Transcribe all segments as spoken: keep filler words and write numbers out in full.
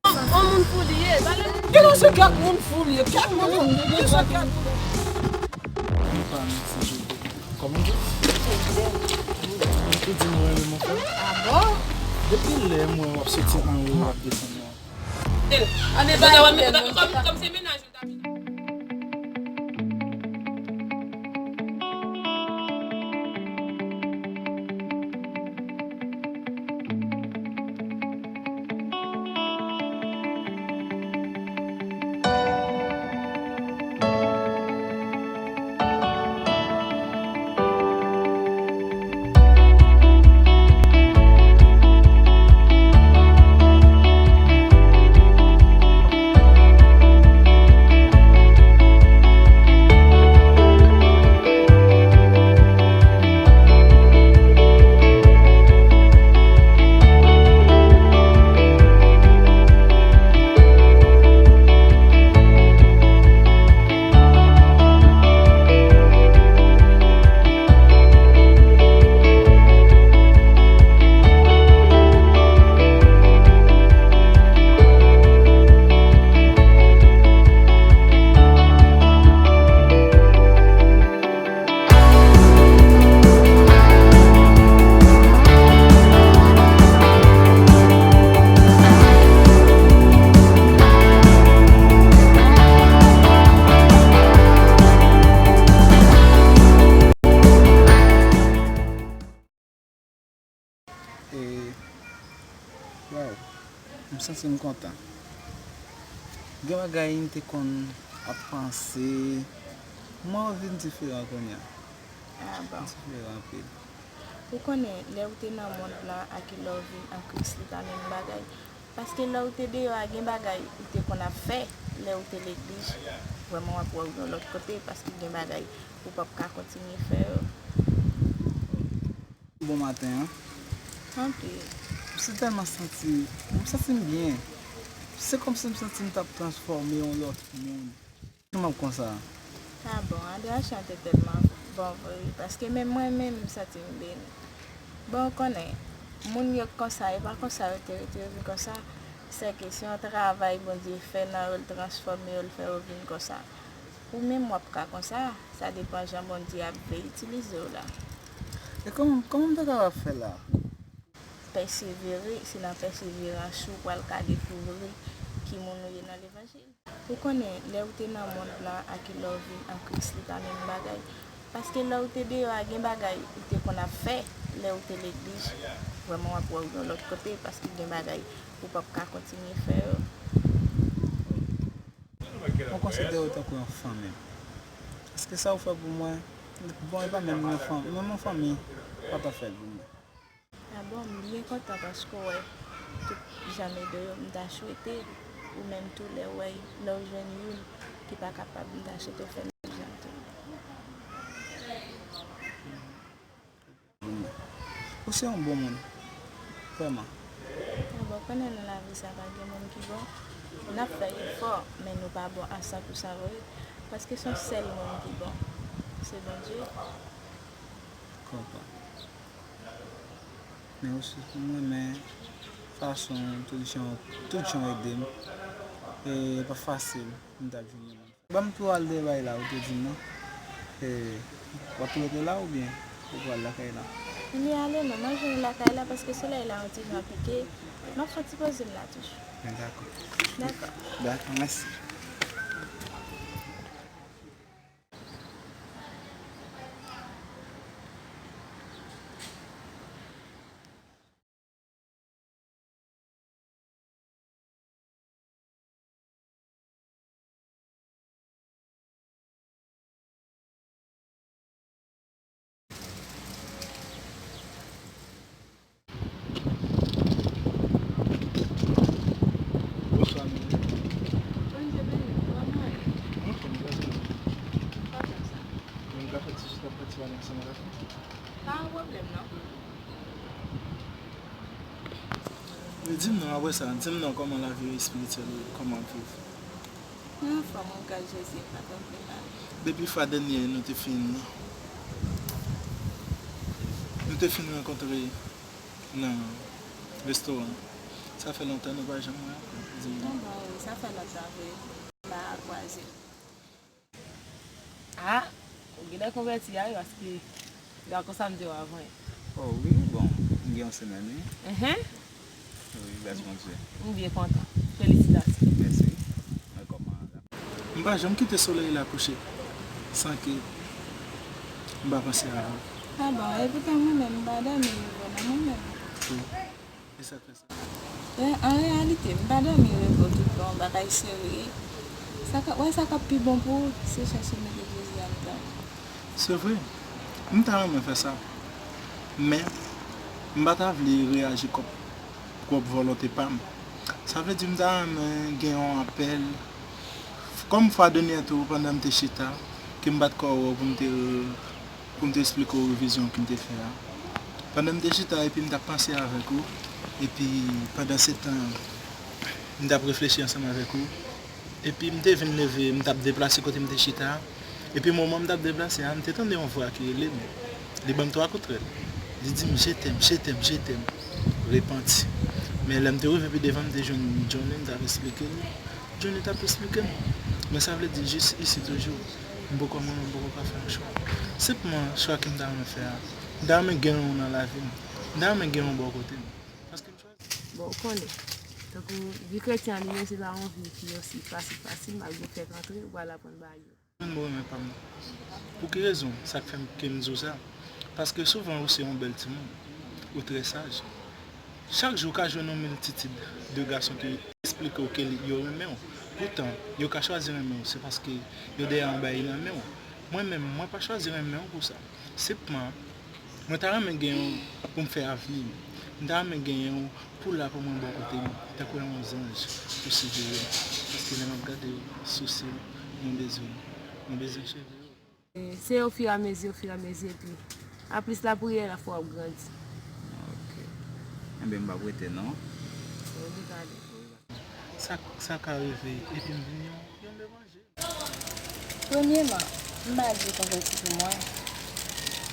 On moun fou li ye. Ki nan se kèk moun fou li ye? Kèk moun fou li ye? Ki se kèk moun? Kòman w di? Ou te di nou renmen mwen fè? Ah bon? Depi lè mwen w ap soti anwo, w ap desann nan. Ane ba yo kòm, kòm se mennaj ou ta vin. E, waw, m santi m kontan. Gen bagay m te konn ap panse, mwen vin diferan kounye a. Ah bon. Diferan anpil. Ou konnen, lè ou te nan mond lan ak lè w vin an Kris, li pa menm bagay. Paske lè w te deyò a, gen bagay ou te konn ap fè, lè w te legliz, vrèman w ap wè w yon lòt kote, paske gen bagay ou p ap ka kontinye fè yo. Bon maten an. Anpil. M se tèlman santi, m santi m byen. Se kòmsi m santi m t ap transfòme yon lòt moun. Kòman w konsa? Ah bon, adoration te tèlman bon vre, paske menm mwen menm, m santi m beni. Bon, ou konnen, moun yo k konsa, e pa konsa yo te rete, yo vin konsa. Sèke se yon travay Bondye fè nan yo, l transfòme yo, l fè yo vin konsa. Ou menm w ap ka konsa, sa depan jan Bondye ap vle itilize w la. E kòman, kòman m ta kapab fè la? Pèsevere, se nan pèseverans ou pral ka dekouvri ki moun ou ye nan levanjil. Ou konnen, lè ou te nan mond lan ak lè w vin an Kris, li pa menm bagay. Paske lè ou te deyò a, gen bagay ou te konn ap fè, lè ou te legliz, vrèman w ap wè w yon lòt kote, paske gen bagay ou p ap ka kontinye fè yo. Mwen konsidere w tankou yon fanmi m. Èske sa ou fè pou mwen, bon, e pa menm yon fanmi, menm yon fanmi, pa ta fè l pou mwen. Ah bon, m byen kontan paske w wè tout jan m ede w yo, m ta swete ou menm tou lè w wè, lè w jwenn youn ki pa kapab, m ta swete w fè menm jan tou. Ou se yon bon moun, vrèman. Ah bon, konnen nan lavi sa pa gen moun ki bon. N ap fè efò, men nou pa bon a san pou san vre, paske se yon sèl moun ki bon, se Bondye. Konprann. Men osi, m renmen fason w tout jan, tout jan w ede m. E pa fasil pou m ta jwenn yon moun. Ban m tou al dèyè bay la, ou te di m nan. E, w ap rete la oubyen ou pral lakay la? Li ale non, m ap jwenn lakay la paske solèy la yon ti jan pike. M ap fè yon ti poze m la toujou. Dakò. Dakò. Dakò, mèsi. Bonswa, medam. Bondye beni w, kòman w ye? Mwen anfòm, gras a Bondye. Kòman sa? Mwen ka fè ti sou tap pati pale ansanm avèk ou. Pa yon pwoblèm, non. Men di m non, apre sa, di m non, kòman lavi espirityèl ou, kòman w ap viv? Mwen anfòm, wi, gras Jezi, pa twò pi mal. Depi fwa dènye nou te fin, m Nou te fin rankontre nan restoran. Sa fè lontan nou pa janm wè ankò. Di m non. Bon, wi, sa fè lontan vre. Nou pa kwaze. Ah, ou genlè konvèti a wi, paske se pa konsa m te wè avan. Oh wi, bon, m gen yon semèn wi. Enhen. Wi, gras Bondye. M byen kontan. Felisitasyon. Mèsi. Mwen kòman la? M pa janm kite solèy la kouche san ke m pa panse avè w. Ah bon, epoutan mwen menm, m pa dòmi repo nan mwen menm. Wi. E sa k fè sa? An reyalite, m pa dòmi repo tout bon, bagay serye. Sa k ap, wè sa k ap pi bon pou ou, se chèche mete plezi anndan. Se vre, m ta renmen fè sa. Men, m pa ta vle reyaji kòm pwòp volonte pa m. Sa vle di m ta renmen gen yon apèl. Kòm fwa dènyè tou, pandan m te chita, ke m pa t ko wè w pou m te, pou m te esplike w vizyon ke m te fè a. Pandan m te chita epi m t ap panse avèk ou, epi pandan se tan, m t ap reflechi ansanm avèk ou, epi m te vin leve, m t ap deplase kote m te chita a. Epi moman m t ap deplase a, m te tande yon vwa ki rele m. Li ban m twa kout rèl. Li di m, "Je t'aime, je t'aime, je t'aime." Repanti. Men lè m te rive pi devan, m te jwenn Johnny, m t ap esplike li. Johnny t ap esplike m. Men sa vle di jis isi toujou. M poko, mwen menm m poko ka fè yon chwa. Senpman, chwa ke m ta renmen fè a, m ta renmen gen yon nan lavi m. M ta renmen gen yon bò kote m. Paske m chwazi. Bon, ou konnen, tankou vi kretyen an li menm, se pa yon vi ki osi fasil, fasil, malgre w fèk antre, ou pral aprann bagay yo. Mwen renmen pa m nan. Pou ki rezon? Sa k fè m, ke m di w sa? Paske souvan ou se yon bèl timoun, ou trè saj. Chak jou ou ka jwenn yon miltitid de gason ki esplike w ke li, yo renmen w. Poutan, yo ka chwazi renmen w, se paske yo dèyè yon bagay nan men w. Mwen menm, mwen pa chwazi renmen w pou sa. Senpman, mwen ta renmen gen yon pou m fè avni m. M ta renmen gen yon pou la pou mwen bò kote m, tankou yon zanj pou siveye m. Paske lè m ap gade w, sousi w, mwen bezwen w. Mwen bezwen cheve w. Se ofiramezi, ofiramezi, epi a plis lapriyè, lafwa w ap grandi. Ok. Enben, m p ap rete, non. Bon, li gade. Sa, sa ka rive, epi m vin yon, yon levanjil. Premyeman, m pa di konvèti pou mwen.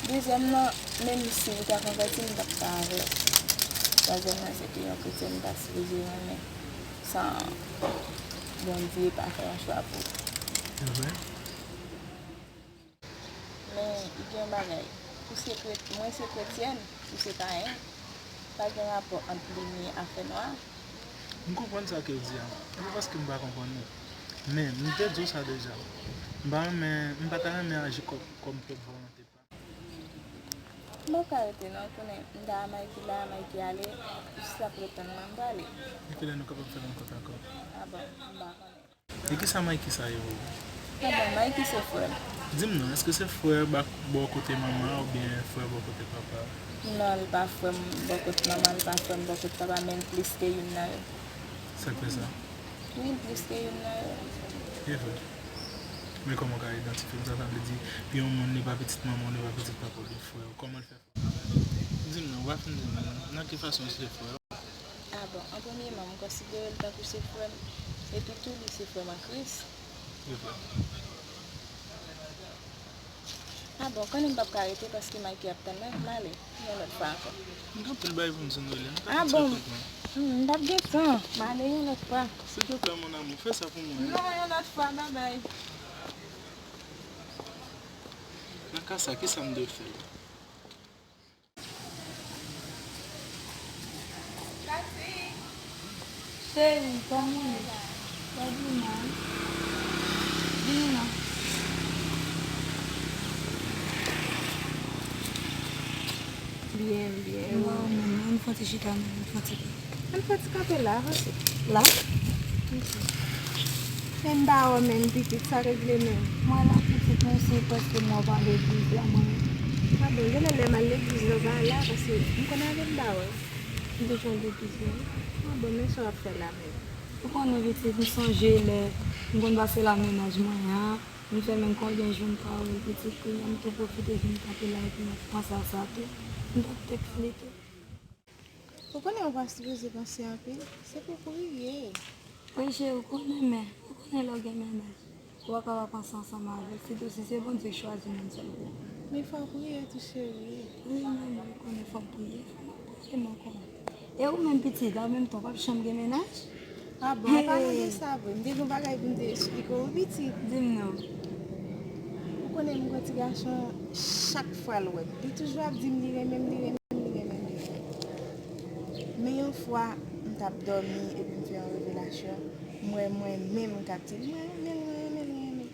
Dezyèmman, menm si ou ta konvèti, m t ap ka avè w. Twazyèmman, se ke yon kretyen m pa sipoze renmen san Bondye pa fè yon chwa pou ou. Se vre? Men, gen yon bagay. Ou se kret-, mwen se kretyèn, ou se payen. Pa gen rapò ant limyè a fènwa. M konprann sa ke w di a. E pa paske m pa konprann ou. Men, m te di w sa deja. M pa renmen, m pa ta renmen aji kò-, kòm pwòp volonte pa m. M p ap ka rete non, ou konnen, m ta a Mikey la, Mikey ale, jis ap ret tann mwen, m prale. E kilè nou kapab fè rankontre ankò? Ah bon, m pa konnen. E kisa Mikey sa ye pou ou? Ah bon, Mikey se frè m. Di m non, èske se frè ba-, bò kote manman an oubyen frè bò kote papa a? Non, li pa frè m bò kote manman, li pa frè m bò kote papa, men l plis ke youn nan yo. Sa k fè sa? Wi, l plis ke youn nan yo. E vre. Men kòman w ka idantifye m sa? Sa vle di, yon moun li pa pitit manman w, li pa pitit papa w, li frè w. Kòman l fè? Di m non, ou pa fin di m nan ki fason l se frè w. Ah bon, an premyeman, m konsidere l tankou se frè m, epi tou li se frè m an Kris. Li frè. Ah bon, konnen m p ap ka rete paske Mikey ap tann mwen, m ale, yon lòt fwa ankò. M gen anpil bagay pou m di nou, Liliane, m pa konn sa tout non. Ah bon, hmm, m p ap gen tan, m ale yon lòt fwa. Silvouplè, mon amour, fè sa pou mwen. Non, yon lòt fwa, babay. Nan ka sa, kisa m dwe fè? Cheri, kòman w ye? Sa di mal? Vini non. Byen, byen. Mwen, mwen, mwen, mwen fè yon ti chita, mwen fè yon ti. Ann fè ti kanpe la, avanse. La? Ok. Men m pa wè w menm, pitit, sa regle menm? Mwen la, pitit, mwen se prèske mwa w pa legliz la, mwen. Ah bon, genlè lè m al legliz la, w pa la, paske m konnen avè m pa wè w. M te chanje legliz la. Ah bon, men sa w ap fè la menm? Ou konnen, pitit, m sonje lè m konn pase la mennaj mwen an, m fè menm konbyen jou m pa wè l, pitit, kounye a m tou pwofite vin kanpe la, epi m ap panse a sa tou. M t ap tèt flite. Ou konnen ou pa sipoze panse anpil, se pou priye. Wi cheri, ou konnen, men ou konnen lè w gen mennaj, ou pa ka pa panse ansanm avè l, sitou si se Bondye k chwazi moun sa l pou ou. Men fò w priye tou, cheri. Wi, manman, m konnen fò m priye. Fò m priye, mwen konnen. E ou menm, pitit, an menm tan, w p ap janm gen mennaj? A bon, an palan de sa vre. M te gen yon bagay pou m te eksplike w, wi, pitit. Di m non. Ou konnen m gen yon ti gason, chak fwa l wè m, li toujou ap di m li renmen m, li renmen m, li renmen m, li renmen m. Men yon fwa, m t ap dòmi epi m fè yon revelasyon. M wè mwen menm k ap di l, mwen renmen l, mwen renmen l, mwen renmen l.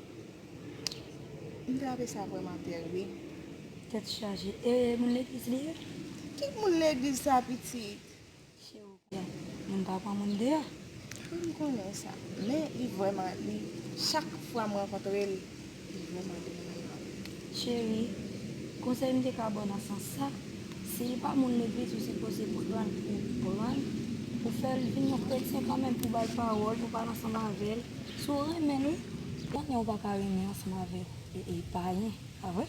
M trape sa vrèman tèrib. Tèt chaje. E moun legliz li ye? Ki moun legliz sa, pitit? Cheri, moun pa pran moun deyò. Wi, m konnen sa. Men li vrèman, li, chak fwa m rankontre l, li vrèman de moun. Cheri, konsèy m te ka ba w nan sans sa, si li pa moun legliz, ou sipoze pran l, ou pran l, ou fè l vin yon kretyen kanmenm, pou w ba l pawòl, pou w pale ansanm avè l. Si w renmen l, wi, konnen ou pa ka renmen ansanm avè e, e payen, pa vre?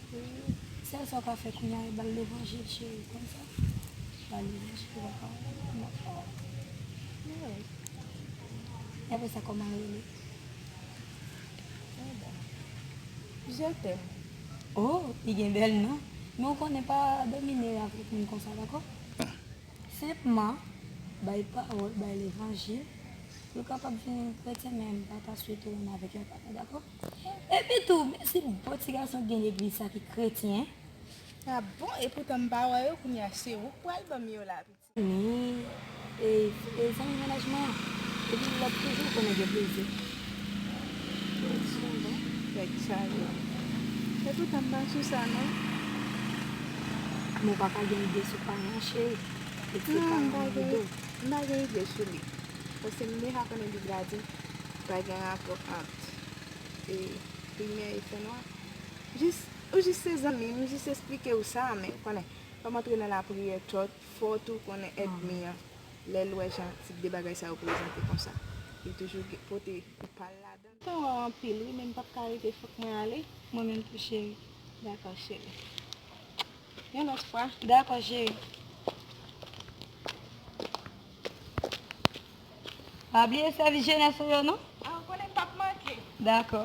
Wi. Sèl sa w ka fè kounye a, e ba l levanjil, cheri, konn sa. Ba l levanjil, papa. Wi. E apre sa, kòman l rele? Plizyè tèm. Oh, li gen bèl non. Men w konnen pa domine avèk moun konsa, dakò? Senpman, bay pawòl, bay levanjil. Yo kapab vin kretyen, men m pa ta swete w menm avèk yon patnè, dakò? Epi tou, men si bon ti gason ki gen legliz sa ki kretyen. A bon, epoutan m pa wè yo, kounye a se ou k pral ban m yo la, pitit. Ni, e, e zanmi mennaj mwen an. Epi lòt toujou konnen gen plezi. Tèt chaje. Epoutan m pa sou sa, non. Men w pa ka gen ide sou payen an, cheri. Epi se payen an ap ede w. Non, m pa gen, m pa gen ide sou li. Paske m deja konnen Bib la di, pa gen rapò ant, e, limyè e fènwa. Jis, ou jis se zanmi m, m jis esplike w sa, men ou konnen, fò m antre nan lapriyè twò, fò w tou konnen ènmi an. Lè l wè jan tip de bagay sa yo prezante konsa, li toujou ge-, pote pa l ladan l. Kontan wè w anpil, wi, men m p ap ka rete, fòk mwen ale. Mwen menm tou, cheri. Dakò, cheri. Yon lòt fwa. Dakò, cheri. Pa bliye sèvis jenès ou yo, non? A, ou konnen m p ap manke. Dakò.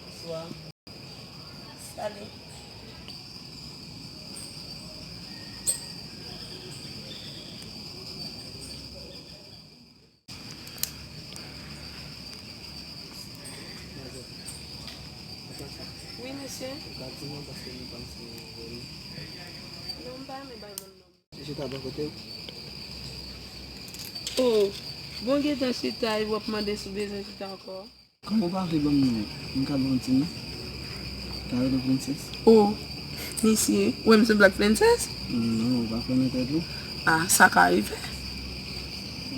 Bonswa. Salut. Wi, mesye. Ou ka di mwen paske m panse ou vle. Non, m pa renmen bay moun non. Chita bò kote w. Oh, bon gentan chita epi w ap mande si w bezwen chita ankò. Kòm ou pa vle ban m non, m ka ba w yon ti non. Ka rele Princess. Oh, mesye, ou wè m se Black Princess? Non, ou pa konnen tèt ou. Ah, sa ka rive.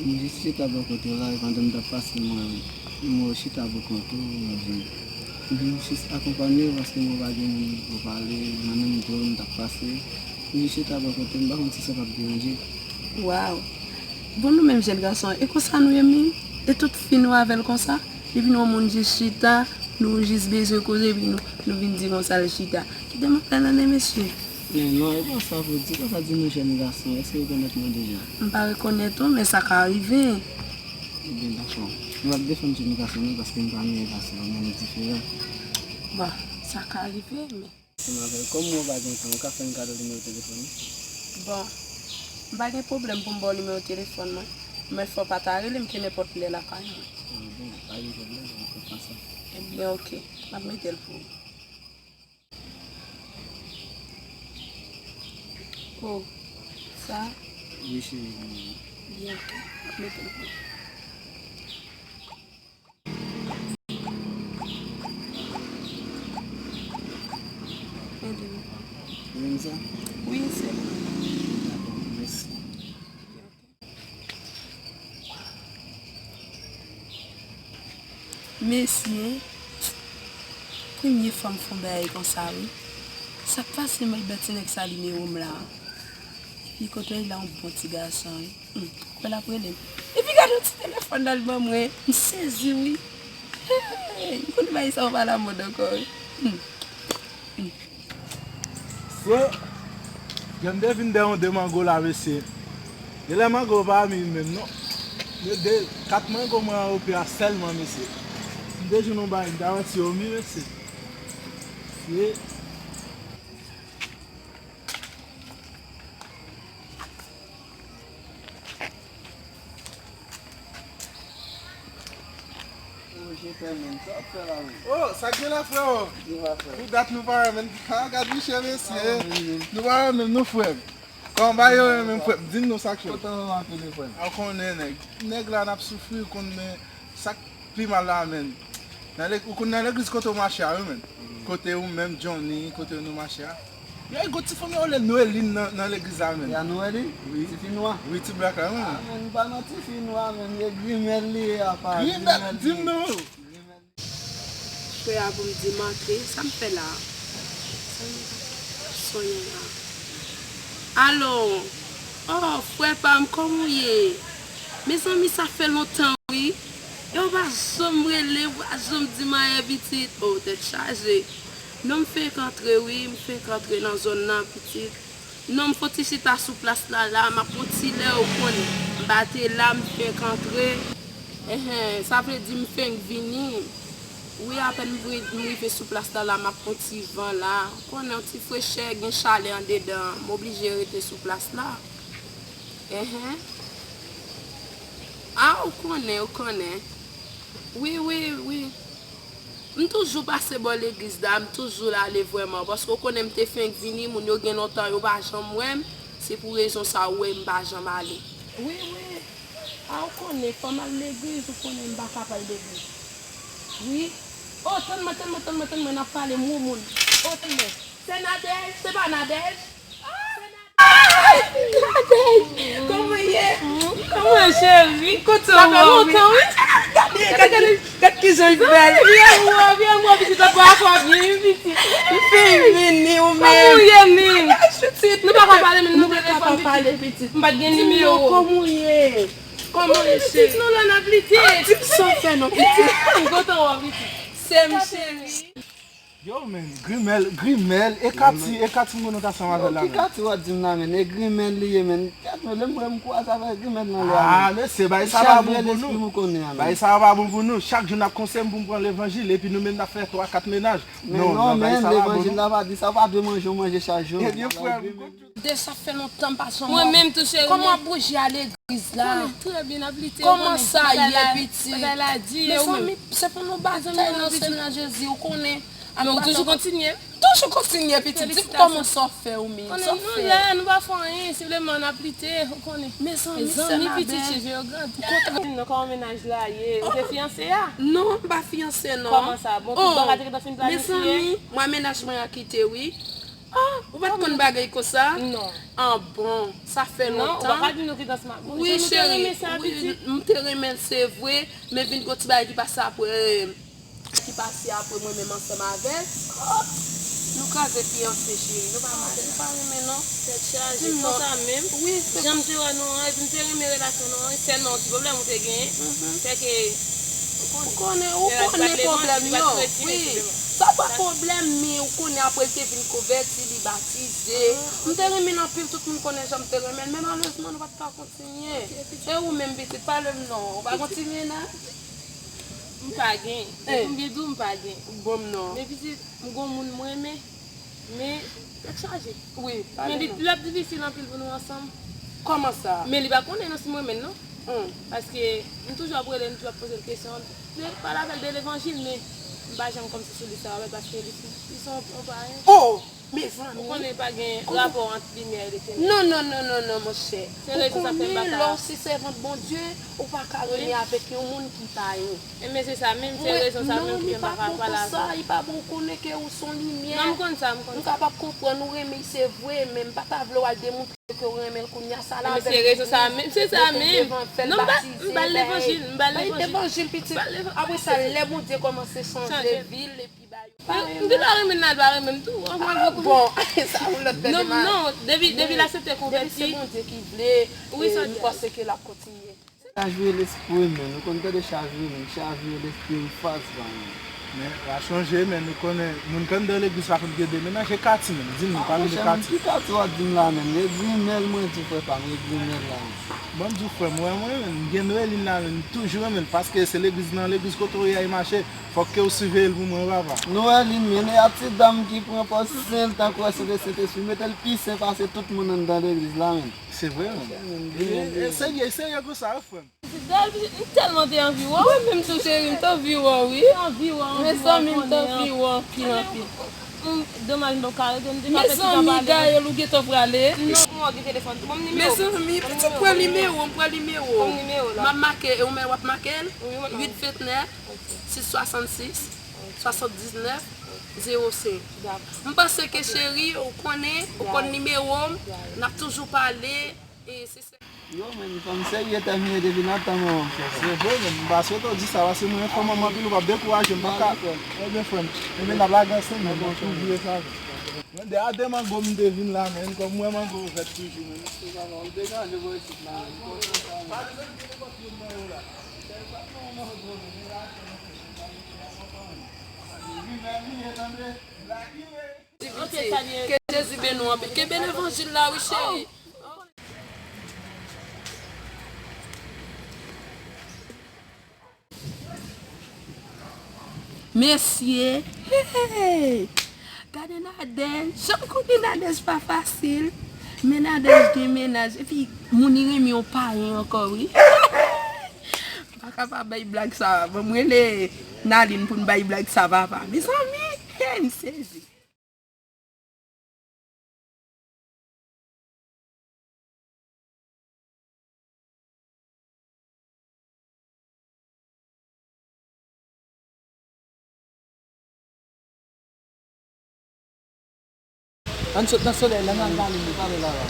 M jis chita bò kote w la, e pandan m t ap pase, mwen, m wè w chita bò kote w, mwen vin. M vin jis akonpanye w paske mwen pa gen moun pou pale, mwen menm tou, m t ap pase. M jis chita bò kote m, m pa konn si sa p ap deranje w. Waw! Bon, nou menm jèn gason, e konsa nou ye menm? E tout fi nou avè l konsa? Depi nou wè moun jis chita, nou jis bezwen koze, epi nou, nou vin di konsa l chita. Kite m ap pale nan men mesye. Men non, e pa sa pou di, papa di nou jèn gason, èske ou konèt mwen deja? M pa rekonèt ou, men sa ka rive. Ebyen, dakò. M ap defann jèn gason, non, paske m pa meyè pase w, men nou diferan. Bon, sa ka rive, men. Ansanm avè l. Kòm ou pa gen tan, ou ka fè m kado nimewo telefòn ou? Bon, m pa gen pwoblèm pou m ba w nimewo telefòn mwen, men fò w pa ta rele m ke nenpòt lè lakay mwen. Ah, bon, pa gen pwoblèm, mwen kontan sa. Ebyen, oke, m ap mete l pou ou. Oh, sa? Wi, cheri, mwen. Byen, oke, m ap mete l pou ou. Ou menm sa? Wi, se mwen. Dakò, mèsi. Mesye, premye fwa m fè yon bagay konsa, wi. Sa k pase m al ba ti nèg sa nimewo m la? Epi kote l la, yon bon ti gason, wi. Kwè l ap rele m. Epi gade yon ti telefòn nan l ban mwen. M sezi wi. Hey, m konn bagay sa yo pa lamòd ankò wi. Hmm. Hmm. Se, jan m te vin dèyè yon de mango la, mesye. Genlè mango pa vin menm non. De, de, kat mango mwen anwope a sèlman, mesye. M te jwenn yon bagay, m ta wè si yo mi, mesye. Se. Oh, sa k gen la, freo? Pou dat nou pa wè, men. Ah, gad Michel, mesye. Nou pa wè menm, nou, frè m. Kòman bagay yo ye menm, frè m? Di m non sa k cho. Kontan wè w anpil wi, frè m. A, w konnen nèg. Nèg la n ap soufri, w konn, men sa k pi mal la, men. Nan lè, ou konn nan legliz kote w mache a wi, men. Kote ou menm, Johnny, kote nou mache a. Yo, e gwo ti fanm yo rele Noeline nan, nan legliz la, men. Ya Noeline? Wi. Ti fi nwa? Wi, ti blak la, wi. Ah, men, pa nan ti fi nwa, men. E grimèl li ye, apa. Grimèl, di m non. Frè a pou m di m antre, sa m fè la? Sonye la. Alo, oh, frè pa m, kòman w ye? Mezanmi, sa fè lontan, wi. E w pa janm rele, w pa janm di m anyen, pitit. Oh, tèt chaje. Non, m fenk antre, wi, m fenk antre nan zòn nan, pitit. Non, m fon ti chita sou plas la, la, m ap pran ti lè, ou konnen. M pa te la, m fenk antre. Enhen, sa vle di m fenk vini. Wi, apèn m ri-, m rive sou plas la, la, m ap pran ti van la. Ou konnen, yon ti frechè, gen chalè andedan, m oblije rete sou plas la. Enhen. A, ou konnen, ou konnen. Wi, wi, wi. M toujou pase bò legliz la, m toujou la ale vrèman, paske w konnen m te fenk vini, moun yo gen lontan yo pa janm wè m, se pou rezon sa w wè m pa janm ale. Wi, wi. A, w konnen, fò m al legliz, ou konnen m pa ka pa al legliz. Wi. O, tann mwen, tann mwen, tann mwen, tann mwen, n ap pale, m wè moun. O, tann mwen. Sè Nadège, se pa Nadège? Ay, Nadège, kòman w ye? Kòman, cheri? Kontan wè w, wi. Sa fè lontan, wi. Gade, gade, gade kijan l bèl. Byen, mwen, byen, mwen, pitit, la pa fò byen, wi, pitit. M fin vini, ou menm. Kòman w ye, menm? Pitit, nou pa ka pale, menm nan telefòn, pitit. M pa t gen nimewo. Kòman w ye? Kòman w ye, cheri? Pitit, nou la, n ap lite. Di m sa w fè, non, pitit. M kontan wè w, pitit. Sè m, cheri. Yo, men, grimèl, grimèl, e kati, e kati moun ou ta sanm avè l la, men. Ki kati w ap di m la, men? E grimèl li ye, men. Kèt, men, lè m wè m kwaze avèk grimèl nan lè a, men. Ah, mesye, bagay sa pa bon pou nou. Bagay sa pa bon pou nou. Chak jou n ap konseye m pou m pran levanjil, epi nou menm n ap fè twa, kat mennaj. Non, non, men, levanjil la pa di sa, w pa dwe manje yon manje chak jou. Ebyen, frè m, de sa fè lontan m pa janm wè w. Mwen menm tou, cheri. Kòman w ap bouje a legliz la? Trè byen, n ap lite. Kòman sa ye, pitit? Bagay la di, mezanmi, se pou nou batay nan Senyè Jezi, ou konnen. Men ou toujou kontinye? Toujou kontinye, pitit. Di m kòman sa w fè ou menm. Sa w fè? Nou la, nou pa fè anyen, senpleman n ap lite, ou konnen. Mezanmi, sè Nadège. Pitit, cheve yo grandi. Ou kontan? Di m non, kòman mennaj la ye? Ou te fiyanse a? Non, m pa fiyanse, non. Kòman sa? Bon, tout bagay te gentan fin planifye? Mezanmi, mwen mennaj mwen an kite, wi. Ah, ou pa t konn bagay konsa? Non. Ah, bon, sa fè lontan. Non, ou pa ka di nou kidans ma-, wi, cheri, wi, m te renmen l, se vre, men vin gon ti bagay ki pase apre. Ki pase apre mwen menm ansanm avè l. Oh! Nou kraze fiyanse, cheri. Nou pa mare, nou pa renmen, non. Tèt chaje, konsa menm. Wi, se jan m te wè nou an, epi m te renmen relasyon nou an, sèlman yon ti pwoblèm ou te genyen. Fè ke, ou konnen, ou konnen pwoblèm yo. Wi. Sa pa pwoblèm, men ou konnen apre l te vin konvèti, li batize. M te renmen l anpil, tout moun konnen jan m te renmen l, men malerezman, nou pa t ka kontinye. E ou menm, pitit, pale m non. Ou pa gon ti mennaj? M pa gen. E pou m byen di w, m pa gen. Bon, non. Men pitit, m gon moun m renmen. Men, tèt chaje. Wi, pale non. Men li, l ap difisil anpil pou nou ansanm. Kòman sa? Men li pa konnen non si m renmen l non. Paske m toujou ap rele l, m toujou ap poze l kesyon. Pale avè l de levanjil, men m pa janm kòmsi sou lis sa, paske li, li se yon, yon payen. Oh! Mezanmi. Ou konnen pa gen rapò ant limyè e letenèl. Non, non, non, non, non, monchè. Se rezon sa fè m pa ka. Ou konnen lè w se sèvant Bondye, ou pa ka renmen avèk yon moun ki payen. Ebyen, se sa menm, se rezon sa menm ki fè m pa ka pale avè w. Non, li pa bon konsa, li pa bon, ou konnen ke ou se yon limyè. Non, m konn sa, m konn sa. M kapab konprann ou renmen l, se vre, men m pa ta vle w al demontre ke w renmen l kounye a, sa la. Ebyen, se rezon sa menm, se sa menm. Non, m ba, m ba l levanjil, m ba l levanjil. Levanjil, pitit. Apre sa, lè Bondye kòmanse chanje vi l, epi M te ta renmen l, l pa renmen m tou. Anfin, ah, bon, sa yon lòt bèl demach. Non, non, depi, depi l aksepte konvèti. Depi se Bondye ki vle, wi, e, m panse ke l ap kontinye. Chavire lespri, men. Nou konn tande chavire, men. Chavire lespri, m fas, ba, men. Men, w a chonje, men nou konnen, moun k anndan legliz pa konn gen de mennaj, e Kati, men. Di m, nou pa menm de Kati. Ki Kati w ap di m la, men? E grimèl, mwen di, frè pa m, e grimèl la, men. Bon, m di w, frè m, wè mwen, men. M gen Noelin la, men. M toujou renmen l, paske se legliz nan legliz kote w ye a, e mache. Fòk ke w siveye l pou mwen, papa. Noelin, men, e a ti dam ki pran pòz sen tankou se te Sentespri, mete l pi sen pase tout moun anndan legliz la, men. Se vre, men. E, e, e serye, e serye konsa, wi, frè m. Dèl, m tèlman te anvi wè w, wi, menm tou, cheri, m t anvi wè w, wi. Mezanmi, m t anvi wè w anpil, anpil. Domaj, m pa ka rete, m te ka fè ti tan pale. Mezanmi, Gaëlle, ou gentan prale? Non, m gen telefòn. Ban m nimewo. Mezanmi, pitit, pran nimewo, m pran nimewo. Ban m nimewo la. M ap make, e ou menm w ap make l? Wi, mwen. Uit vennèf, sis swasannsis, swasanndiznèf, zewo senk. Dakò. M panse ke, cheri, ou konnen, ou konn nimewo m, n ap toujou pale, e se sa. Yo, men, fanm serye tèmine depi nan tan, manman, frè. Se vre, men, m pa swete w di sa, paske mwen, fanm manman anpil, ou p ap dekouraje m, m pa ka. Ebyen, frè m, ebyen, n ap lage ansanm, men, bon, toujou e sa. Mwen, de a de mango m te vin la, men, kòm mwen mango vèt toujou, men. Ou degaje bò isit la, men. Ke Jezi beni w anpil. Kenbe levanjil la, wi, cheri. Mesye, hey! Gade Nadège, jan m konnen Nadège pa fasil. Men Nadège gen mennaj, epi moun li renmen yon payen ankò, wi. M pa ka pa bay blag sa, ban m rele Naline pou n bay blag sa, papa. Mezanmi, hey, m sezi. Ann sot nan solèy la, n al pale, nou pale la, la.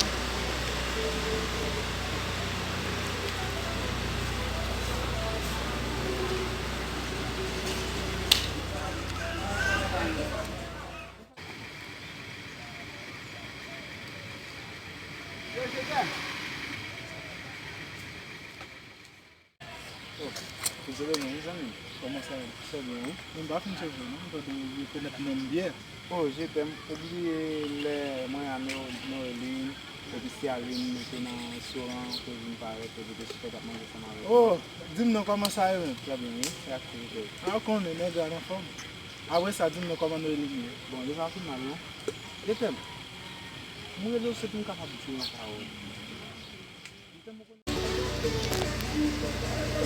Oh, dezole non, wi, zanmi m. Kòman sa ye? Trè byen, wi. Mwen pa fin cheve non, m tande w rekonèt non m byen. Oh, je t'aime, ou bliye lè mwen a No-, Noelin, epi Cialine, nou te nan restoran, pou vin parèt, epi te sipòt ap manje ansanm avèk nou. Oh, di m non, kòman sa ye menm? Trè byen, wi, se aktivite. A, ou konnen, nèg la nan fòm. Apre sa, di m non, kòman Noelin ye? Bon, li pa pi mal, non. Je t'aime, mwen rele w se pou m kapab di w yon pawòl.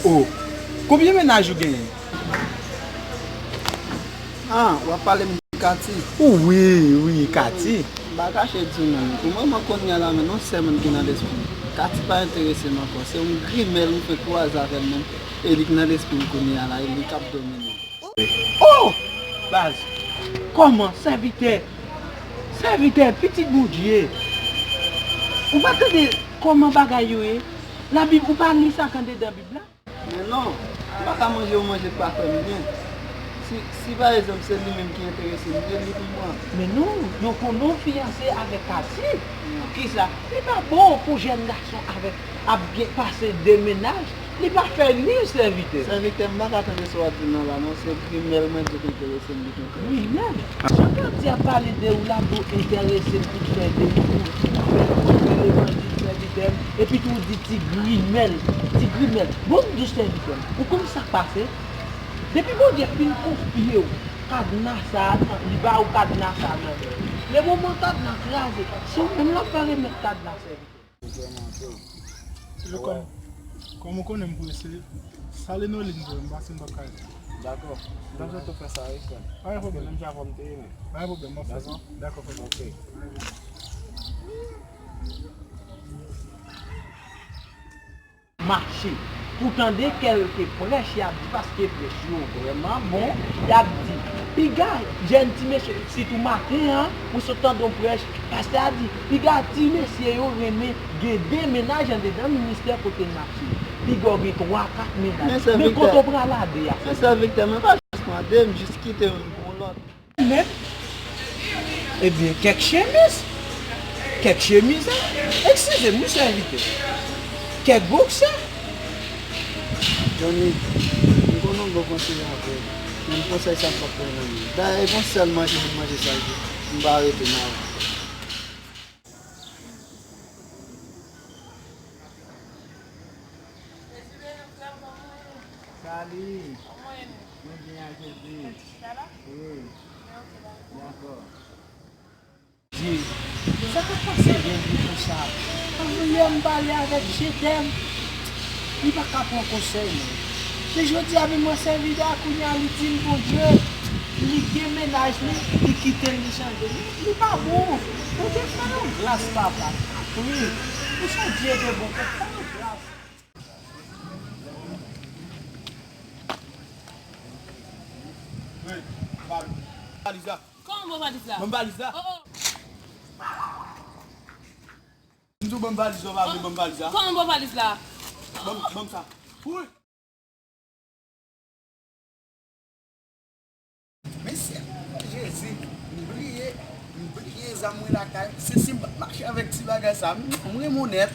Oh, konbyen mennaj ou genyen? Ah, w ap pale m de Kati? Wi, wi, Kati. M pa kache di w non. Pou moman kounye a la, men, yon sèl moun ki nan lespri m. Kati pa enterese m ankò. Se yon grimèl m fenk kwaze avè l menm. E li k nan lespri m kounye a la, e li k ap domine m. Oh! Baz, kòman, sèvitè? Sèvitè, pitit Bondye. Ou pa tande kòman bagay yo ye? Labib, ou pa li sa k andedan Bib la? Men non, m pa ka manje yon manje k pa fè m byen. Si, si pa egzanp se li menm ki enterese m, se li pou m pran. Men non, yo konnen w fiyanse avèk Kati. Poukisa? Li pa bon pou jèn gason avèk, ap gen, pase de mennaj. Li pa fè li, sèvitè. Sèvitè, m pa ka tande sa w ap di m nan la non, se grimèl mwen di w k enterese m, li k enterese m. Grimèl? Jan Kati ap pale de ou la, di w enterese m pou fè de, pou fè levanjil, sèvitè m, epi tou w di ti grimèl, ti grimèl. Bon, m di w sèvitè m, ou konn sa k pase? Depi Bondye fin konfye w kadna sa a, li ba ou kadna sa a nan men w. Le moman kadna kraze, se ou menm l ap fè remèt kadna, sèvitè m. Vrèman, bro. Yo, kòm, kòm ou konnen m prese, sale Noelin pou mwen, m pase m p ap ka rete. Dakò. M ta sot fè sa, wi, frè m. Pa gen pwoblèm. Paske menm jan avè w m te ye, men. Pa gen pwoblèm, m ap fè sa. Dakò. Dakò, frè m. Ok. Mache. Pou tande kèlke prèch y ap di, paske prèch yo vrèman bon, y ap di, piga jèn ti mesye, sitou maten an, ou sot tande yon prèch, pastè a di, piga ti mesye yo renmen gen de mennaj andedan ministè kote n mache. Piga w gen twa, kat mennaj. Men kote w pral a de a? Men sè Viktè, men pa jis pran de, m jis kite youn pou lòt. Menm? Ebyen, kèk chemiz. Kèk chemiz, a. Eskize m, wi, sèvitè. Kèk boksè. Johnny, m konnen w bon konseye avè m, men konsèy sa m p ap pran nan men w. Dayè, e gon sèl manje m manje sa, m pa rete nan. Sali. Mwen byen, a Jezi. Wi. Dakò. Dye, sa k ap pase Bondye konsa? Anvan yè m pale avèk Jedèm, li pa ka pran konsèy mwen. Men jodi a, menm mwen sèvitè a, kounye a, li di m, Bondye, li gen mennaj li, li kite l, li chanje. Li, li pa bon. Bondye fè yon gras, papa. Tanpri, pou sa Dye de bon, fè yon gras. Hey, valiz la. Kòman ban valiz la? Ban m valiz la. Oh, oh. M di w ban m valiz la, w pa vle ban m valiz la. Kòman ban valiz la? Ban m, ban m sa. Wi. Mesye, Jezi, m bliye, m bliye zam mwen lakay. Se si m pa t mache avèk ti bagay sa, m, m renmen w nèt.